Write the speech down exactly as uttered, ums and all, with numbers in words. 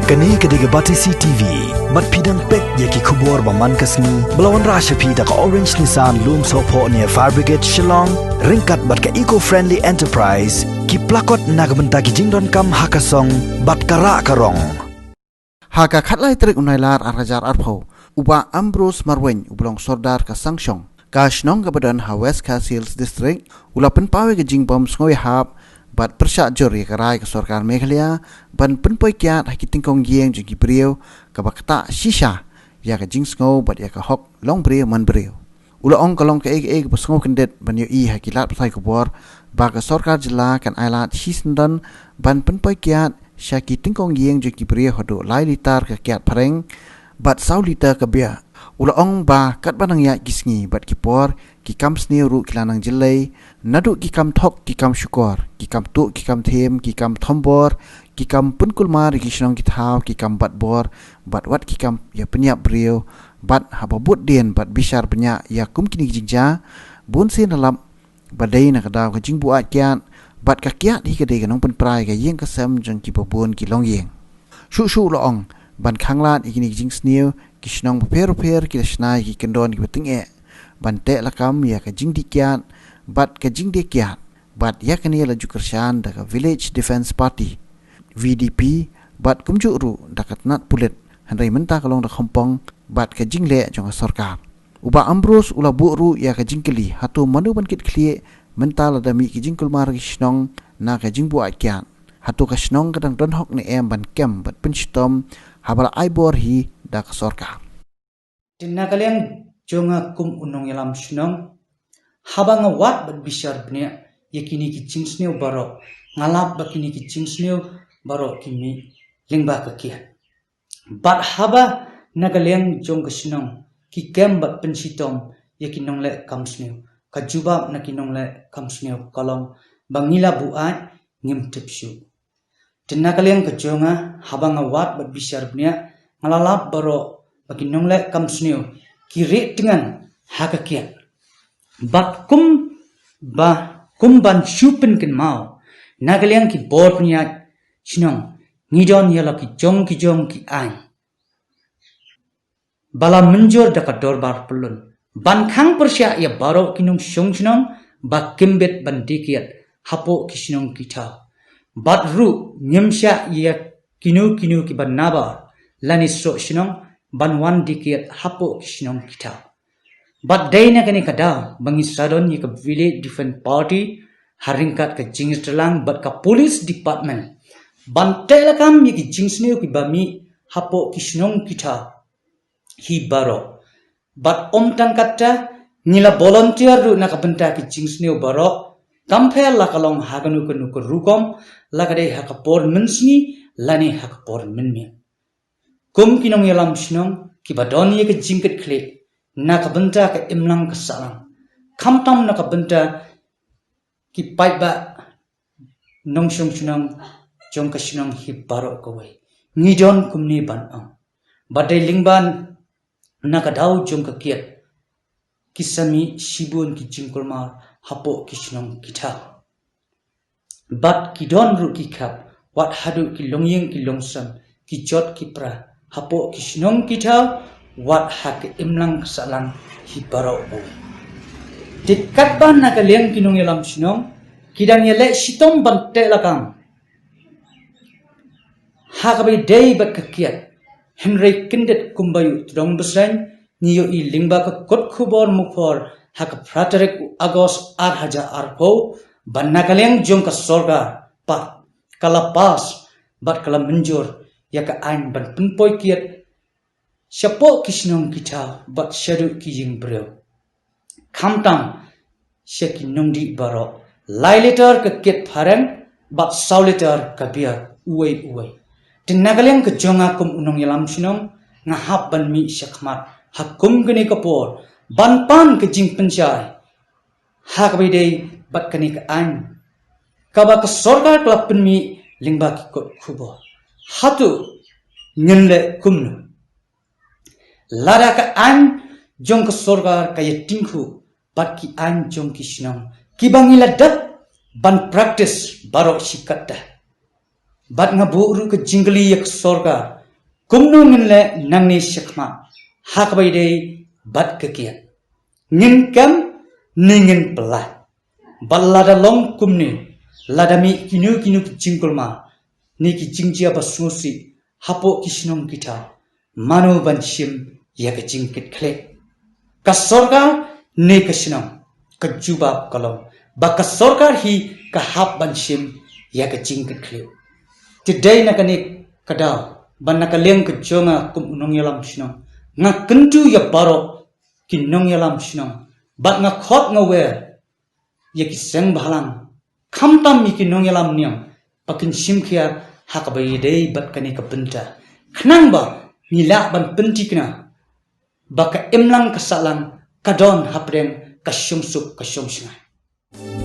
Kane ka dei ka Batesi T V. Bad phi dang peit ïa ki khubor ba man ka sngi ba la wanrah sha phi da ka Orange Nissan Lumsohphoh near Fire Brigade Shillong, ryngkat bad ka Eco Friendly Enterprise, ki plakot na ka bynta ki jingdonkam ha ka song bad ka rah ka rong. Ha ka khatlai tarik u Nailar ar hajar arphew, u Bah Ambrose Marwein, u ba long sordar ka Sangshong, ka shnong kaba don ha West Khasi Hills District, u la pynpaw ïa ka jingbym sngewhap bad pyrshah jur ïa ka rai ka sorkar Meghalaya ban pynpoi kiad ha ki tyngkong ïing jong ki briew, kaba ktah shisha ïa ka jingsngew bad ïa ka hok long briew man briew. U la ong ka long kaei kaei kaba sngew kyndit ban ïohi ha ki lad pathai khubor ba ka sorkar jylla kan ailad shisyndon ban pynpoi kiad sha ki tyngkong ïing jong ki briew haduh lai litar ka kiad phareng bad saw litar ka bia. U la ong ba katba nang ïaid ki sngi bad ki por, ki kam sniew ruh ki la nang jyllei, naduh ki kam thok, ki kam shukor, ki kam tuh, ki kam them, ki kam thombor, ki kam pynkulmar ïa ki shnong ki thaw, ki kam bat bor, bad wat ki kam ïa pynïap briew, bad haba bud dien bad bishar bniah ïa kum kine ki jingjia, bun sien la lap ba dei na ka daw ka jingbuaid kiad, bad ka kiad hi ka dei ka nongpynpra ïa ka ïing ka sem jong kiba bun ki longïing. Shuh shuh u la ong, ban khanglad ïa kine ki jingsniew, ki shnong bapher bapher ki la shna ïa ki kyndon kiba tyngeh ban teh lakam ïa ka jingdih kiad bad ka jingdie kiad, bad ïa kane la ju kyrshan da ka Village Defence Party, V D P, bad kumjuh ruh da ka tnat pulit, hynrei mynta ka long da ka hempong bad ka jingleh jong ka sorkar. U Bah Ambrose u la buh ruh ïa ka jingkylli, hato mano ban kit khlieh mynta lada mih ki jingkulmar ki shnong na ka jingbuaid kiad? Hato ka shnong ka dang don hok ne em ban kem bad pynshitom haba la ai bor hi da ka sorkar? Te na ka liang jong nga kum u nongïalam shnong, haba nga wad bad bishar bniah ïa kine ki jingsniew baroh, nga lap ba kine ki jingsniew baroh ki mih lyngba ka kiad. Bad haba na ka liang jong ka shnong ki kem bad pynshitom ïa ki nongleh kam sniew, ka jubab na ki nongleh kam sniew ka long ba ngi la buaid, ngim tip shuh. Te na ka liang ka jong nga, haba nga wad bad bishar bniah, nga la lap baroh ba ki nongleh kam sniew ki rieh tyngan ha ka kiad. Bad kum ba, kum ban shu pynkynmaw, na ka liang ki bor pynïaid shnong, ngi don ïa la ki jong ki jong ki aiñ ba la mynjur da ka dorbar pyllun ban khang pyrshah ïa baroh ki nongshong shnong ba kim bit ban die kiad hapoh ki shnong ki thaw. Bad ruh ngim shah ïa kino kino kiba nabar lane soh shnong ban wan die kiad hapoh ki shnong ki thaw. Bad dei na kane ka daw ba ngi sa don ïa ka Village Defence Party ha ryngkat ka jingïatreilang bad ka Police Department ban teh lakam ïa ki jingsniew kiba mih hapoh ki shnong ki thaw hi baroh. Bad ym tang katta, ngi la volunteer ruh na ka bynta ki jingsniew baroh, kam pher la ka long ha kano kano ka rukom, la ka dei ha ka por mynsngi lane ha ka por mynmiet. Kum ki nongïalam shnong kiba don ïa ka jingkitkhlieh na ka bynta ka imlang ka sahlang, khamtam na ka bynta ki paidbah nongshong shnong jong ka shnong hi baroh kawei, ngi don kumne ban ong ba dei lyngba na ka daw jong ka kiad ki sa mih shibun ki jingkulmar hapoh ki shnong ki thaw. Bad ki don ruh ki khap wat haduh ki longïing ki longsem, ki jot ki pra hapoh ki shnong ki thaw, wat ha ka imlang ka sahlang hi baroh kawei. Te katba na ka liang ki nongïalam shnong ki dang ïaleh shitom ban teh lakam ha kaba ïadei bad ka kiad, hynrei kyndit kumba ïoh tdong bseiñ, ngi ïohi lyngba ka kot khubor Mukhor ha ka phra tarik u August ar hajar arphew, ba na ka liang jong ka sorkar pat ka la pass bad ka la mynjur ïa ka aiñ ban pynpoi kiad shapoh ki shnong ki thaw bad shaduh ki ïing briew, khamtam sha ki nongdih baroh, lai litar ka kiad phareng bad saw litar ka bia uwei uwei. Te na ka liang ka jong nga kum u nongïalam shnong, nga hap ban mih shakhmat ha kum kane ka por ban pan ka jingpynshai ha kaba ïadei bad kane ka aiñ kaba ka sorkar ka la pynmih lyngba ki kot khubor. Hato ngin leh kumno? Lada ka aiñ jong ka sorkar ka ïatyngkhuh bad ki aiñ jong ki shnong kiba ngi la dep ban practice baroh shi katta. Bad nga buh ruh ka jingkylli ïa ka sorkar Kumno ngin leh nangne shakhmat ha kaba ïadei bad ka kiad? Ngin kem ne ngin pynlait? Bad lada long kumne, lada mih kino kino ki jingkulmar ne ki jingjia ba sngewsih hapoh ki shnong ki thaw, mano ban shim ïa ka jingkitkhlieh? Ka sorkar ne ka shnong? Ka jubab ka long ba ka sorkar hi ka hap ban shim ïa ka jingkitkhlieh. Te dei na kane ka daw ba na ka liang ka jong nga kum u nongïalam shnong, nga kyntu ïa baroh ki nongïalam shnong bad nga khot nga wer ïa ki seng bhalang, khamtam ïa ki nongïalam niam, ba kin shim khia ha kaba ïadei bad kane ka bynta, khnang ba ngi lah ban pynthikna ba ka imlang ka sahlang ka don hapdeng ka shongsuk ka shongshngaiñ.